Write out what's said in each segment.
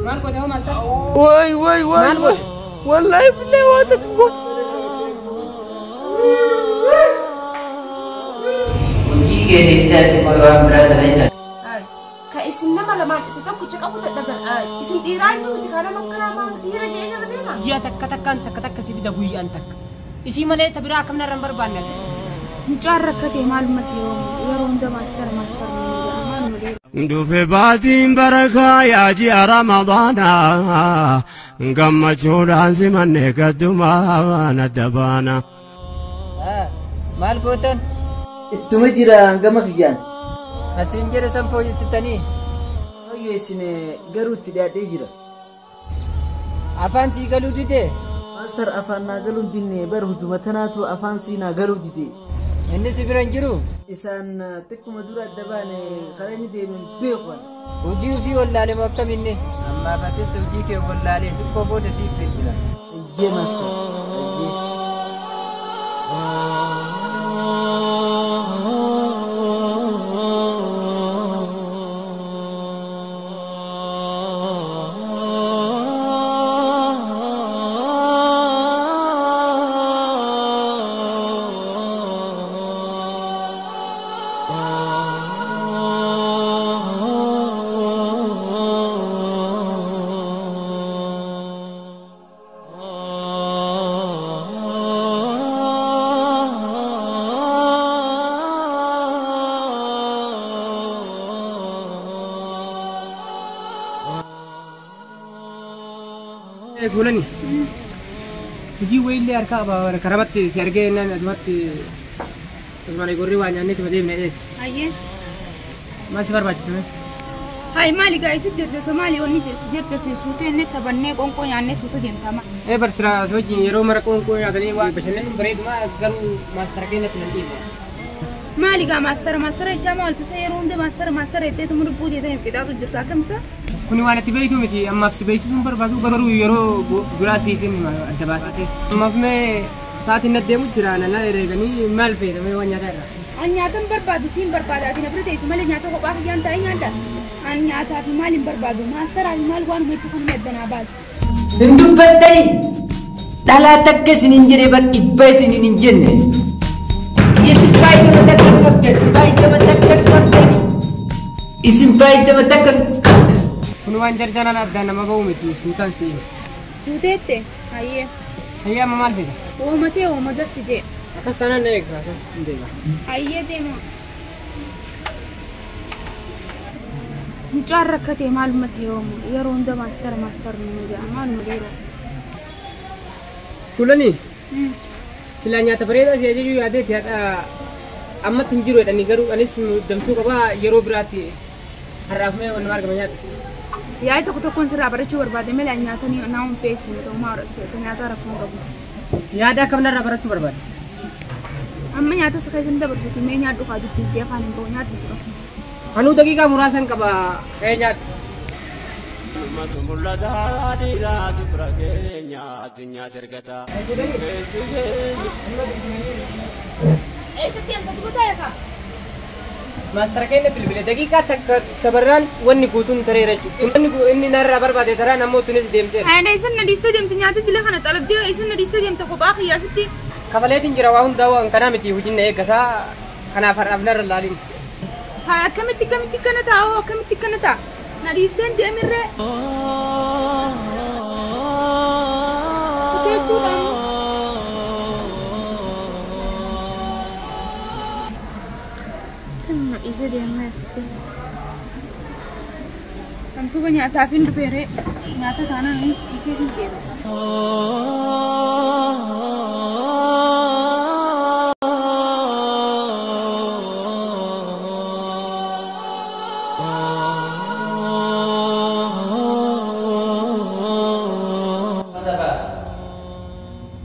Maal goote hoo maastar? Way way way Maal way. goote? Wallahi billahi waa takka goone. Hojii kee deebitee qoy waan biraa dalagaa. Ka isin nama lamaan isa tokkicha qabu dadhaban isin dhiiraa iyyuu miti kana makkaraa maal dhiira jedhee jala deema. Guyyaa takka takkaan takka takka si fida guyyaan takka. Isii malee ta biraa akkam narra hin barbaanne. Mucaan rakkate maalumatti yeroo hunda maastar maastar maaluma deema. Dhufe baatiin barakaa yaa ji'a Ramadaanaa gammachuudhaan simanne gaddumaan adda baana. Maal gootan? Ittuma jira gama kiyyaan. Asiin jedhe san fooyyessitanii Fooyyessine garuu itti dhiyaadhee jira. afaan sii galuu dide. Maastar afaan naa galuu hin dinne bar hujuma tanaatu afaan sii naa galuu dide. Inni si bira hin jiru. Isaan xiqquma dura adda baane karaa inni deemen beeku ani. Hojii ofii wallaalee moo akkam inni? Ammaaf atis hojii kee wallaalee xiqqoo booda siif bilbila. Eeyyee maastar. Eeyyee. Fuulani. Hojii wayiillee harkaa qaba karamatti si argee naan asumatti asumaan gorri waa nyaannee itti deemne dhees. Hayyee. Maal si barbaachisa? Hayi maali gaa isi jirjirta maali wanni si jirjirte suutee inni taphannee qoonqoo nyaannee suuta deemtama. Ee barsira si wajjin yeroo mara qoonqoo nyaatanii waa bashannanuun bareeduma garuu maastara keenyatti nan dhiise. Maali gaa maastara maastara jechaa maal tisa yeroo hunda maastara maastara jettee lubbuu teetaniif qixaatu jirta akkamisa? Kuni waan itti beektu miti ammaaf si beeksisuun barbaadu garuu yeroo biraa siif hin adda baasee. Ammaaf mee sa'aatiin na deemu jira nana ereeganii maal fayyadamee waan nyaataa irraa? An nyaata hin barbaadu siin barbaada ati na bira teessu malee nyaata kophaa kiyyaan taa'ee nyaadha. An nyaataa fi maal hin barbaadu maastaraa fi maal waan hedduu kan adda naa baasi. Hin dubbattanii dhalaa takka isin hin jedhe bar dhibba isin hin jenne. Isin faayidama takka hin qabdan faayidama takka hin qabdanii. Isin faayidama takka hin qabdan. Kun waan jarjaraan addaan nama ba'u miti suutaan si'in. Suuteette hayyee. Hayyee amma maal fedha? Oomatee oomata si jee. Akkas taanaan na eegsa hin deema. Hayyee deema. Mucaan rakkate maalumatti yeroo hunda maastara maastara nu jedha maaluma yeroo. Kulani silaa nyaata bareedaa si ajajuu yaadeeti haadha ammatti hin jiru jedhanii garuu anis damsuu qabaa yeroo biraatti har'aaf mee wanni argama nyaata. Yaa'ii tokko tokkoon sirraa barachuu barbaade malee nyaata naa hin feesine ta'u maa nyaata rakkoon qabu. Yaada akkam narraa barachuu barbaade? Amma nyaata isa keessatti dabarsuuti mee nyaadhu kaa dubbiin si afaan hin ba'u nyaadhu dura. Anuu daqiiqaa muraasan qaba ka'ee nyaadhu. Matu mul'ataa dhiiraatu bira keenya addunyaa ergata. Keessi keenya. Eessatti hanga dubbata eegaa? Maastara keenya bilbile daqiiqaa takka tabarraan wanni guutuun tareera jechuudha. Inni inni narraa barbaade taraa namoota tunis deemteera. Ayana isin na dhiistee deemte nyaata dila kana xalabdee isin na dhiistee deemte kophaa kiyyaasitti. Kafaleetiin jira waa hundaa waan kanaa miti hojiin na eeggataa kanaaf har'aaf narra laalin. Haa akkamitti akkamitti kana ta'a hoo akkamitti kana ta'a? Na dhiisteen deemirree. Jechuudha. Kan na dhiisee deemee asitti. Hantuuba nyaataaf hin dhufeeree nyaata taanaan innis dhiisee hin deema.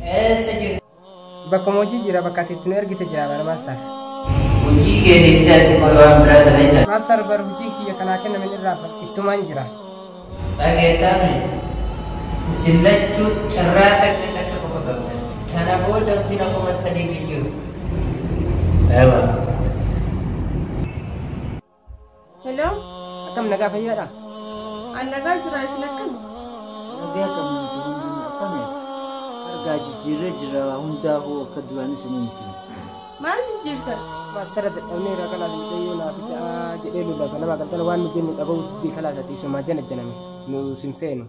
Eessa jirta? Bakka hojii jira bakka ati itti nu ergite jira bara maastar. Hojii kee deebitee qoy waan biraa dalagaa. Maastar bar hojii kiyya kanaa kennamen irraa ittumaan jira. Dhageettame isin lachuu carraa takka takka qofa qabdan. Kana booda wanti na komattaniif hin jiru. Ewa. Hello? Akkam nagaa fayyaadha? An nagaa jira isin akkami? Nagaa qabna nuti hundinuu akkamitti? Argaa jijjiirree jira hundaafuu akka duraan isinii miti. Maal jijjiirtan? Maastara dadhabnee irraa kalaas mucayyoo naaf ta'a jedhee lola ganama galgala waan nu jennu dhaba'u diddee kalaas ati isumaa jana janame nu sin feenu.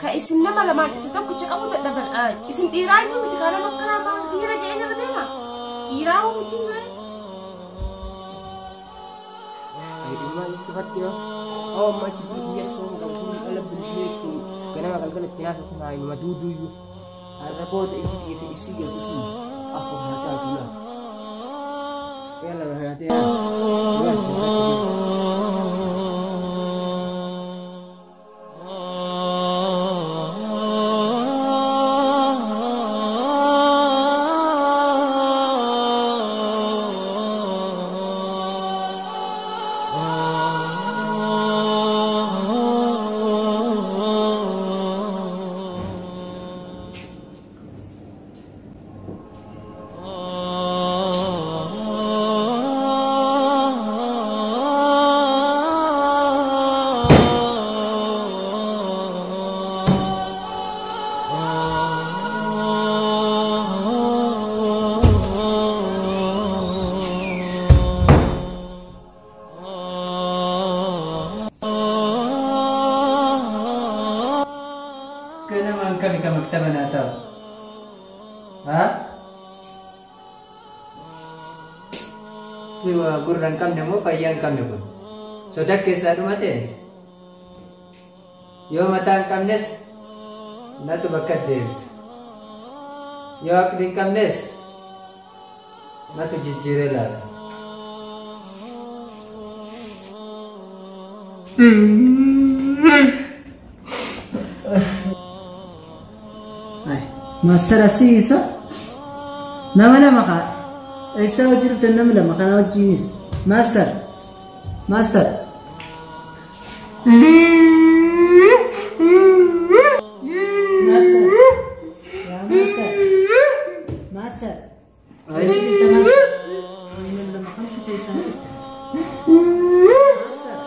Ka isin nama lamaan isa tokkicha qabu dadhaban isin dhiiraa iyyuu miti kaa nama akkanaa maal dhiira jedhee irra deema? Dhiiraa hoo miti mee? Ilmaan itti fakkii hoo amma achi dura kiyya soon qabu kun dhala bilbilee ittiin ganama galgala itti naasu kun haa inuma duuduuyyuu. Har'a booda ijji tiyya isii galtu tun afur haa taatu laa. Yalla haatee yaa. Kanamaan kami ka maktaba naa ta'u? Haa? Waa gurra hin qabne moo fayyaa hin qabne kun? Soda keessaa dhumate? Yoo mataa hin qabnes natu bakka deebisa. Yoo aqli hin qabnes natu jijjiiree laata. Maastara siisa nama lama kaa eessaa hojii dhuftan nama lama kanaa wajjiinis maastar maastar. Maastar yaa maastar maastar eessa jirta maastar nama lama kamtu keessaa maastar maastar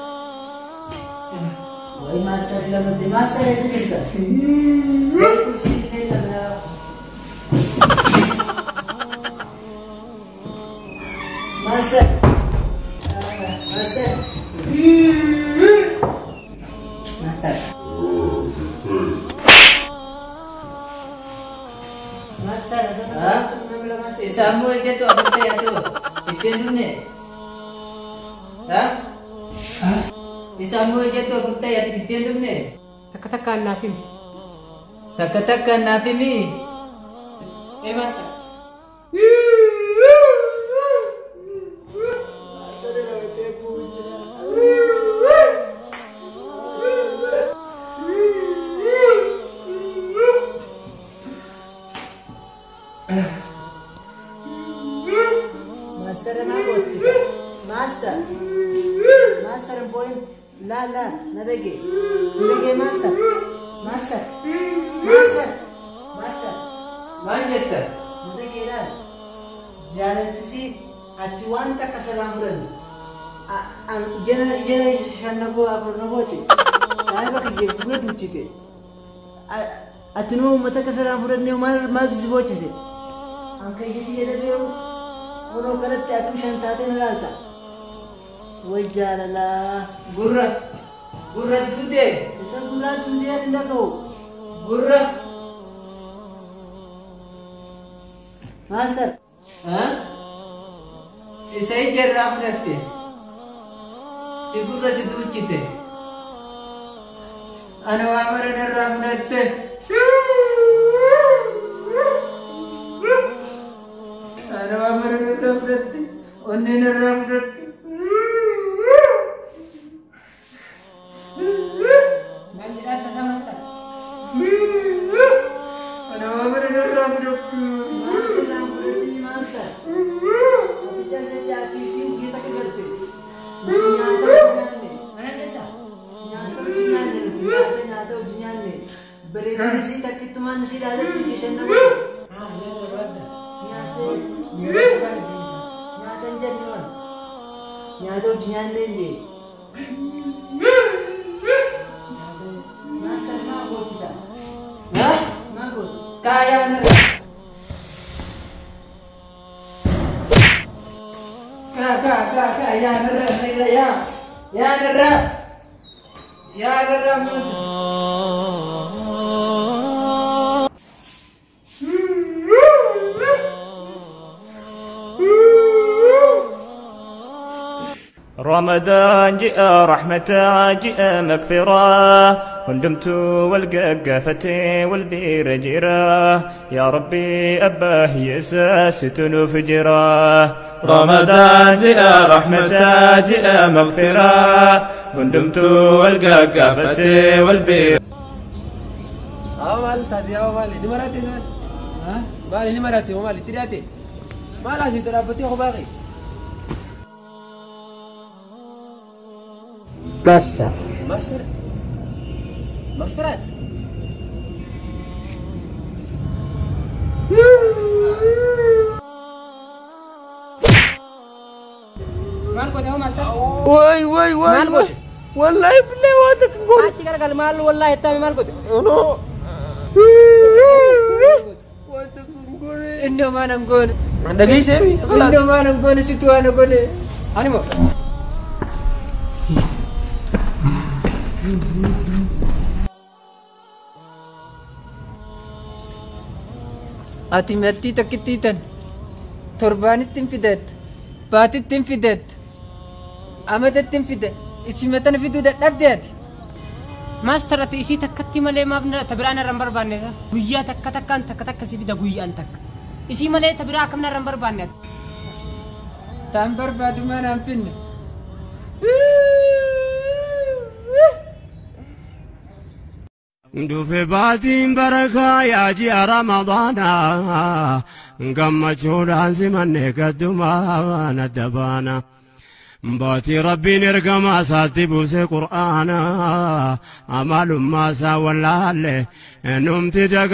wayi maastar lama maastar eessa jirta? Kursi illee lama. Master. Master. Master. Master, Isaammoo hojjetu afur ta'e atu ittiin dhumne? Haa? Isaammoo hojjetu afur ta'e ati ittiin dhumne? Takka takkaan naaf himi. Takka takkaan naaf himi. Ee maastar. Master maa gochita? Master. Master boyin la la na dhage. Na dhage master. Master. Master. Master. Maal jetta? Na dhage laal. Jaalatisi ati waan takka saraan fudhanne. Jala jala shan na goo afur na goote. Saahiba kiyya gurra duuchite. Ati numa uummata akka saraan fudhanne maal maaltu si boochise? An kan ija tiyya dhabeewu kunoo kanatti atuu shan taatee na laalta. Way jaalalaa. Gurra gurra duute. Isa gurraa duutee ani dhaga'u. Gurra. Maastar. Haa? Isa ija irraa fudhatte. Si gurra si duuchite. Ana waa mara narraa fudhatte. Ana waa mara narraa fudhatte. Onnee narraa fudhatte. Maal jedhaa tasaa maastar? Ana waa mara narraa fudhatte. Maal sirraan fudhatte maastar? Ati jallee ati si uggee takka galte. Nuti nyaata hojii nyaanne. Mana dhetta? Nyaata hojii nyaanne nuti nyaata nyaata hojii nyaanne. Bareedina isii takkittumaan isii ilaalatti ija shan nama. Haa nyaata barbaadda. Nyaata Nyaata nyaata hin jenne waan. Nyaata hojii nyaanne hin jee. Kaa yaa narra. Kaa kaa kaa kaa yaa narra narra yaa. Yaa narra. Yaa narra ammaanta. رمضان جاء رحمة جاء مغفرة هندمت والققافة والبير جيرة يا ربي أباه يساس تنفجرة رمضان جاء رحمة جاء مغفرة هندمت والققافة والبير مال تادي مال نمراتي سان ها مال نمراتي ومال ترياتي مال عشان ترابطي خباقي Master. Master. Masterat. Maal goote hoo master? Way way way. Maal goote? Wallahi billahi waan takka hin goone. Achi garagalu maal wallahi itti hami maal goote? No. Waan takka hin goone. Inni homaan hin goone. Dhageessee mi? Inni homaan hin goone situ waan goone. Ani moo? Ati mattii takkittii tan torbaanitti hin fidatta baatitti hin fidatta amatatti hin fida isima tana fiduu dadhabde ati. Master ati isii takkatti malee maaf ta biraa narra hin barbaanne guyyaa takka takkaan takka takka si fida guyyaan takka isii malee ta biraa akkam narra hin barbaanne ati. Taan barbaadu maan hin finne. Dhufe baatiin barakaa yaa ji'a Ramadaanaa gammachuudhaan simanne gaddumaan adda baana. Baatii Rabbiin ergamaa isaatti buuse Qur'aana amalummaa isaa wallaalle numti daga.